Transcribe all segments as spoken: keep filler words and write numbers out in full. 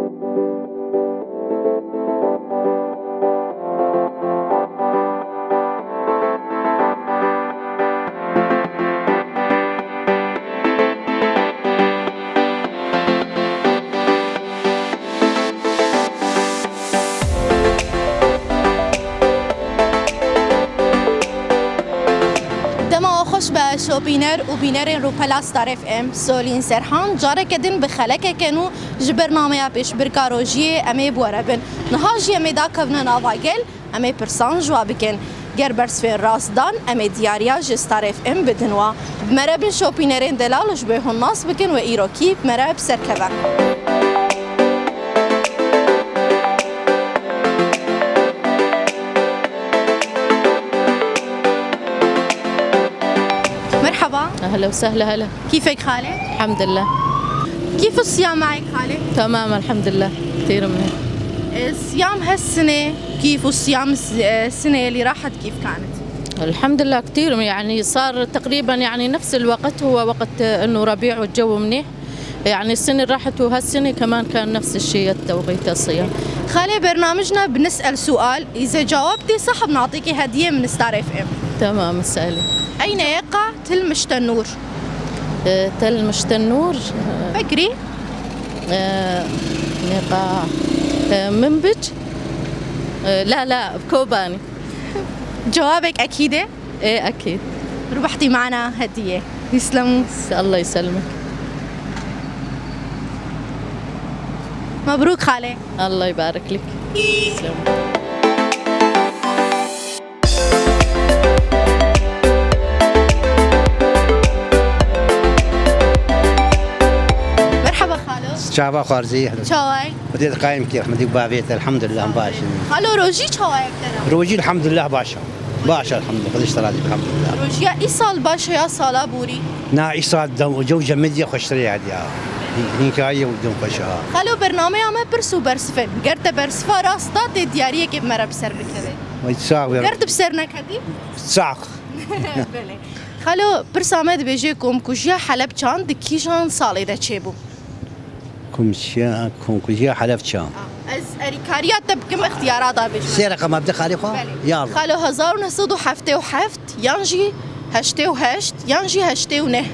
Dema we xweş be şopîner û bînerên Rûpela Star F M. Solîn Serhan careke din bi xelekeke nû ji bernameya pêşbirka rojiyê em ê bi we re bin. Niha jî em ê dakevine nava gel, em ê pirsan ji we bikin. Ger bersivên rast dan, em ê diyariya ji Star F M bidin we. Bi me re bin şopînerên delal ji bo hûn nas bikin wê îro kî bi me re bi ser keve. Merhaba. Ehla we sehla, hela. Kîfek xalê? Elhamdülillah. Kîf û siyam mayek xalê? Tamam, elhamdülillah. Têrim. E, siyam hes sine, kîf û siyam s-, e, sine li rahat kîf kanit. Elhamdülillah, kîf têrim, yani, sar teqrîben, yani, nefs el waqt, huwa waqt, e, innu rabi' u cew mnih. يعني السنة راحت وهالسنة كمان كان نفس الشي التوقيت الصيام. Xalê, bernamijna bi nis'el sual, îze cewab dê sahib natîkê hediyê min Star F M. تمام، اسألي. أين يقع تل مشتى النور؟ آه، تل مشتى النور، آه، Fekrî? آه، يقع، آه، منبج؟ آه، لا، لا، بكوباني. Cewabek ekîd e. ايه اكيد. ربحتي معنا هدية. يسلموا. الله يسلمك. مبروك خالي. الله يبارك لك. يسلموا. مرحبا خالو. Çava xwarzî. Çaway. Xwedê diqayim kê, Xwedê bavê te, elhamdülillah, baş in. Xalo, rojî çawa ye bi te re? Rojî, elhamdülillah, baş e. Baş e, elhamdülillah. Xwedê ji te razî be, elhamdülillah. Rojiya îsal baş e ya sala borî? Na, îsal dem û cew jemidî xweştir e hediya. Hînkayî û dem xweş e. Xalo, bernameya me pirs û bersif in. Ger te bersifa rast da, tê diyariyekê bi me re bi ser bikeve. Wey sax be. Ger tu bi ser neketî? Sax. Belê. Xalo, pirsa me dibêje, komkujiya Helebçan di kîjan salê de çêbû? Komkujiya, komkujiya Helebçan. Ez erîkariya te bikim, ixtiyara da bêjim. Sê reqema bide xalê xwe. Belê. Ya Allah. Xalo, hezar û neh sed û heftê û heft, yan jî heştê û heşt, yan jî heştê û neh.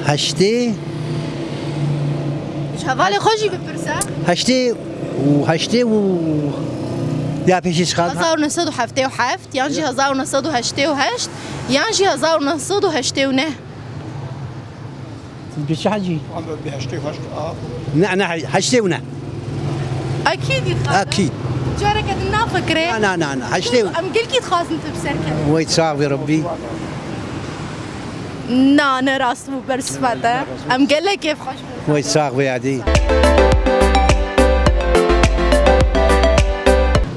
Heştê. Ji hevalê xwe jî bipirse. Heştê û heştê û ya pêşî çiqas? Hezar û neh sed û heftê û heft, yan jî hezar û neh sed û heştê û heşt, yan jî hezar û neh sed û heştê û neh. Siz bi çi hecî? Bi heştê û heşt, a. Ne, ne, heştê û ne. Ekîd dixwazin. Ekîd. Careke din nafikire. Na, na, na, na, heştê û ne. Em gelkî dixwazin tu bi ser kevî. Wey sax be Rebbî. Na, ne rast bû bersifa te. Em gelek kêfxweş bûn. Wey sax be yadî.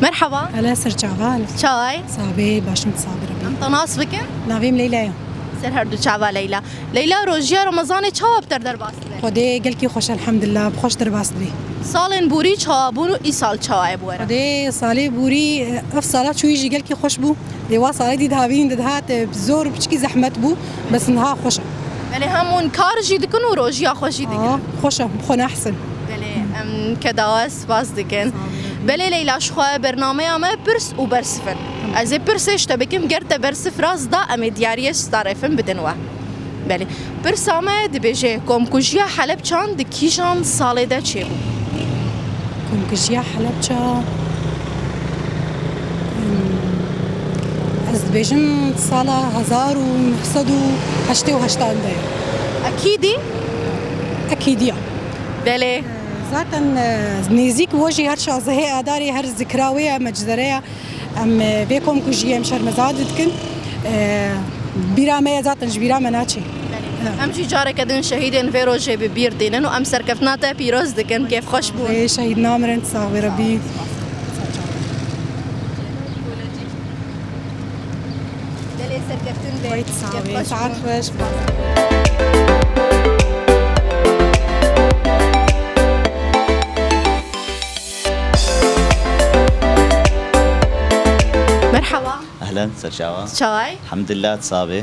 Merhaba. Hele ser çavan. Çaway? Sabê, başim sabir Rebbî. Em te nas bikin? Navê min Leyla ye. Ser her du çava Leyla. Leyla, rojiya Remezanê çawa bi te re derbas dibe? Xwedê gelkî xweş, elhamdulillah, bi xweş derbas dibe. Salên borî çawa bûn û îsal çawa ye bi we re? Xwedê salê borî, ev sala çûyî jî gelkî xweş bû. Lê wa salê dî dihavîn de dihat, bi zor û piçikî zehmet bû, bes niha xweş e. Belê, hem hûn kar jî dikin û rojiya xwe jî digirin. Aa, xweş e, bi xwe nehsin. Belê, em kedawa spas dikin. Belê Leyla, ji xwe bernameya me pirs û bersif in. Ez ê pirsê ji te bikim, ger te bersif rast da, em ê diyariyê Star F M bidin we. Belê. Pirsa me dibêje, komkujiya Helebçan di kîjan salê de çêbû? Komkujiya Helebça, hmm, ez dibêjim sala hezar û neh sed û heştê û heşt de ye. Ekîdî? Ekîdiya. Belê. Zaten, e, nêzîk wo jî her şazdehê Adarê her zikra wê ye, meczere ye. Em, e, vê komkujiyê em şermezar dikin. E, bîra me ye, zaten ji bîra me naçe. Belê. Em jî careke din şehîdên vê rojê bi bîr tînin û em serkeftina te pîroz dikin. Kêfxweş bûn. Ê şehîd namirin, sax be Rebî. Belê, serkeftin be. Wayt sax be. Kêfxweş bûn. Saet xweş. Merhaba. Ehlen, ser çawa? Çaway? Elhamdülillah, tu sabê.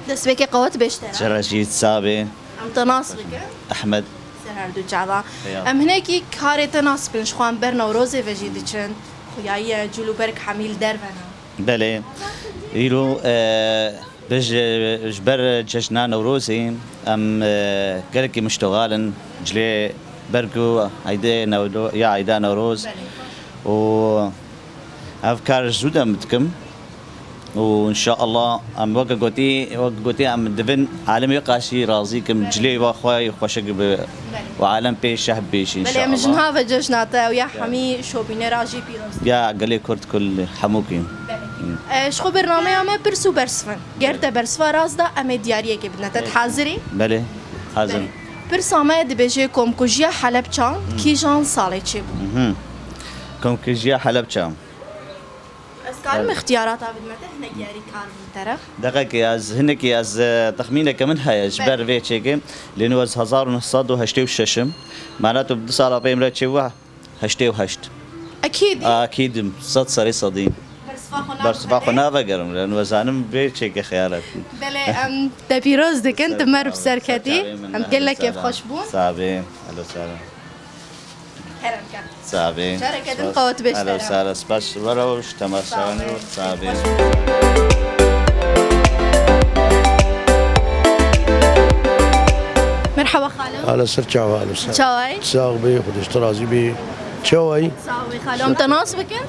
Destpêkê qewet bê ji te re. Çira jî tu sabê. Em te nas bikin. Ehmed. Ser her du çava. Heya. Em hinekî karê te nas bikin, ji xwe em ber Newrozê ve jî diçin. Xuyayiye cûl û berg hemî li derve ne. Belê. Îro, e, bi ji, ji ber cejna Newrozê em, e, gelekî miştoxal in. Cilê berg û eydê Newro-, ya eyda Newroz. Belê. Û ev kar zû dem dikim. Û înşaallah em weke gotî, weke gotî em divin alemê wê qaşî razî kim, cilê wa xwe xweşik bi û alem pê şeh bibêjî. Belê, em ji înşaallah. Niha ve cejna te ew ya hemî şopînera jî pîroz. Ya gelê Kurd kul hemûkî. Belê. E, ji xwe bernameya me pirs û bersif in. Ger te bersifa rast da, em ê diyariyekê bidine. Te hazir î? Belê, hazir. Belê. Pirsa me dibêje, komkujiya Helebça kîjan salê çêbû? Mhm. Komkujiya Helebça. Ez karim ixtiyarata bidime te, hinek yarî kar min te re. Deqekê ez, hinekî ez, e, texmîneke min heye ji ber vê çêkê. Lê nû ez hezar û neh sed û heştê û şeş im. Mana tu bi du sala pê min re çêbû heştê û heşt. Ekîd î? Akîd im, sed serê sedî. Bersifa xwe nav Bersifa xwe navegerim. Lê nû ez zanim vê çêkê xeyal e. Belê, em te pîroz dikin, tu mer bi ser ketî. Em gelek kêfxweş bûn. Sax bî. Elo, sax bî. Kerem ke. Sax bî. Careke din qewet bêj. Alo, sare, spas. Were û ji temaşevanê û sax bî. Merhaba xalo. Alo, ser çava, alo, ser. Çaway? Sax bî, Xwedê ji te razî bî. Çaway? Sax bî xalo. Em te nas bikin?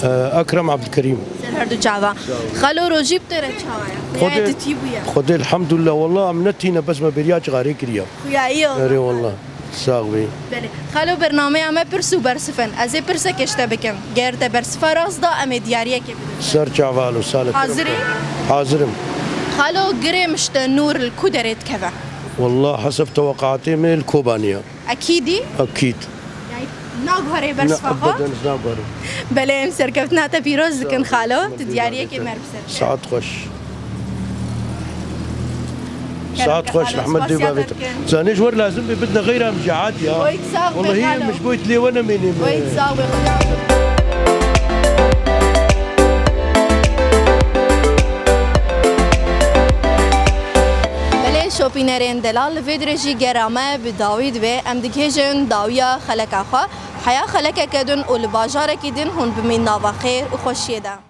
Ee, Ekrem Abdülkerim. Ser her du çava. Xalo, rojî bi te re çawa ye? Xwedê, Xuya ye tu tî bûye. Xwedê elhamdülillah, wallah em ne tîne, bes me beriya cixarê kiriye. Xuya ye. Erê wallah. Sax bî. Belê. Xalo, bernameya me pirs û bersif in. Ez ê pirsekê ji te bikim. Ger te bersifa rast da, em ê diyariyekê bidin. Ser çava, alo, sale. Hazir î? Hazir im. Xalo, girê mişte nûr li ku derê dikeve? Wallah, heseb teweqatê me li Kobanê ye. Ekîd î? Ekîd. Yani, naguherê bersifa xwe? Ebeden ez naguherim. Belê, em serkeftina te pîroz dikin xalo. Tu diyariyekê mer bi ser. Saet xweş. Saet xweş, rehmet dê bavê te. Zanê ji wer lazim bê bidine xeyra em caat ya. Wayî sax be xalo. Wallahî em ji bo dilê we nemênê me. Wayî sax be xalo. Belê şopînerên delal, li vê dirê jî gera me bi dawî dibe. Em digihêjin dawiya xeleka xwe. Heya xelekeke din û li bajarekî din hûn bimîn nava xêr û xweşiyê de.